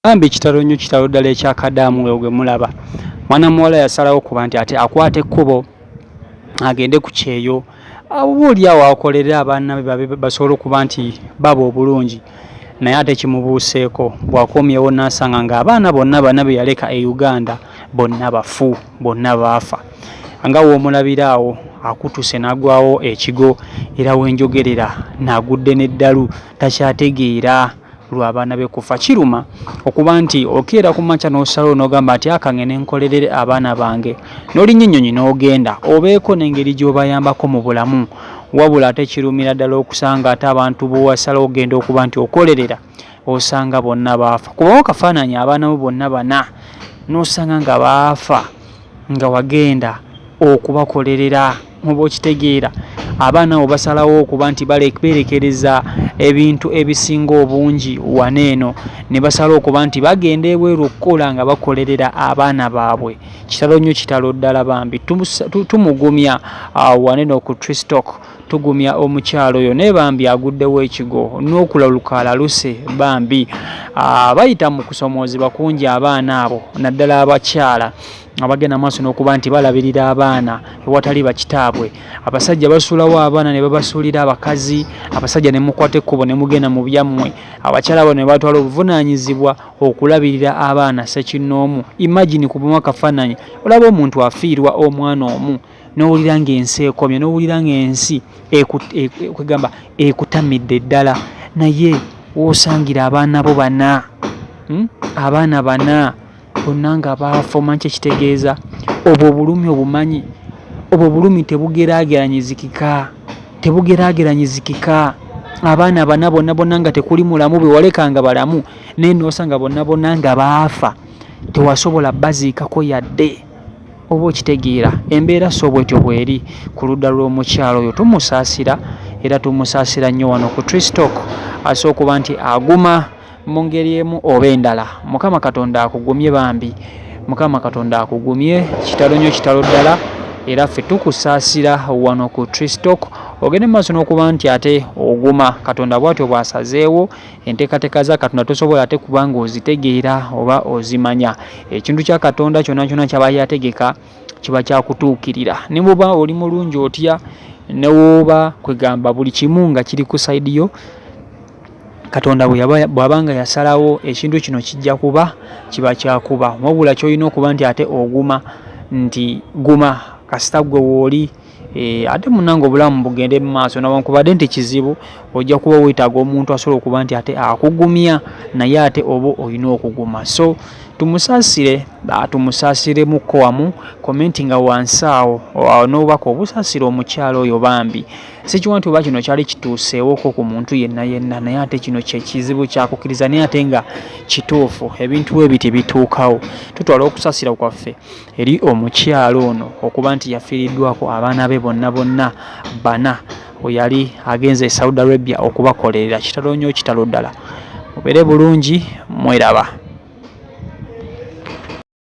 Bambi kitalo nnyo kitalo ddala ekya Kadamu oyo gwe mulaba. Mwana muwala yasalawo kuba nti ate akwata ekkubo agende ku kyeyo oba oli awo akolerere abaana be babe basobole okuba nti baba obulungi, naye ate kimubuuseeko bw'akomyewo n'asanga ng'abaana bonna bana be yaleka e Uganda bonna bafu, bonna baafa. Nga w'omulabira awo akutuse n'agwawo ekigo era we njogerera n'agudde n'eddalu takyategeera. Lwa baana be kufa. Kiruma okuba nti okeera ku makya n'osalawo n'ogamba nti aka ngende nkolerere abaana bange, n'olinnya ennyonyi n'ogenda obeeko n'engeri gy'obayambako mu bulamu. Wabula ate kirumira ddala okusanga ate abantu b'owasalawo okugenda okuba nti okolerera osanga bonna baafa. Kubawo akafaananyi abaana bo bonna bana n'osanga nga baafa nga wagenda okubakolerera oba okitegeera. Abaana abo basalawo okuba nti beerekereza ebintu ebisinga obungi wano eno ne basalawo okuba nti bagenda ebweru okukola nga bakolerera abaana baabwe. Kitalo nnyo kitalo ddala bambi. Tumugumya wano eno ku Tristalk, tugumya omukyala oyo naye bambi aguddewo ekigo n'okulaluka alaluse bambi. Bayita mu kusomoozebwa kungi abaana abo naddala abakyala abagenda maaso n'okuba nti balabirira abaana ewatali bakitaabwe. Abasajja basuulawo abaana ne babasuulira abakazi, abasajja ne mukwata ekkubo ne mugenda mu byammwe, abakyala bano ne batwala obuvunaanyizibwa okulabirira abaana ssekinnoomu. Imagine kubamu akafaananyi olaba omuntu afiirwa omwana omu n'owulira ng'ensi ekomye, n'owulira ng'ensi kwegamba ekutamidde ddala, naye w'osangira abaana bo bana, abaana bana bonna nga baafa, omanyi kye kitegeeza? Obwo obulumi obumanyi, obwo obulumi tebugeraageranyizikika, tebugeraageranyizikika. Abaana bana bonna bonna nga tekuli mulamu be waleka nga balamu, naye n'osanga bonna bonna nga baafa, tewasobola baziikako yadde. Oba okitegeera embeera so bwetyo bweri ku ludda lw'omukyala oyo. Tumusaasira era tumusaasira nnyo wano ku Tristalk, asobola okuba nti aguma mu ngeri emu oba endala. Mukama Katonda akugumye bambi, Mukama Katonda akugumye. Kitalo nnyo kitalo ddala, era ffe tukusaasira wano ku Tristalk, ogende mu maaso n'okuba nti ate oguma. Katonda bw'atyo bw'asazeewo. Enteekateeka za Katonda tosobola ate kuba ng'ozitegeera oba ozimanya. Ekintu kya Katonda kyonna kyonna ky'aba yategeka kiba kya kutuukirira. Ne bw'oba oli mulungi otya, ne w'oba kwegamba buli kimu nga kiri ku sayidi yo, Katonda bw'aba nga yasalawo ekintu kino kijja kuba, kiba kya kuba. Wabula ky'olina okuba nti ate oguma nti guma kasita ggwe wooli. Ate munnange obulamu bugende mu maaso newankubadde nti kizibu, ojja kuba weetaaga omuntu asobola okuba nti ate akugumya, naye ate oba olina okuguma. So tumusaasire, tumusaasiremukko wamu, commentinga wansi awo n'obubaka obusaasira omukyala oyo bambi. Sikiwa nti oba kino kyali kituuseewoko ku muntu yenna yenna, naye ate kino kye kizibu kya kukkiriza, naye ate nga kituufu ebintu bwe biti bituukawo. Tutwala okusaasira kwaffe eri omukyala ono okuba nti yafiiriddwako abaana be bonna bonna bana we yali agenze e Saudi Arabia okubakolerera. Kitalo nnyo kitalo ddala. Mubeere bulungi, mweraba.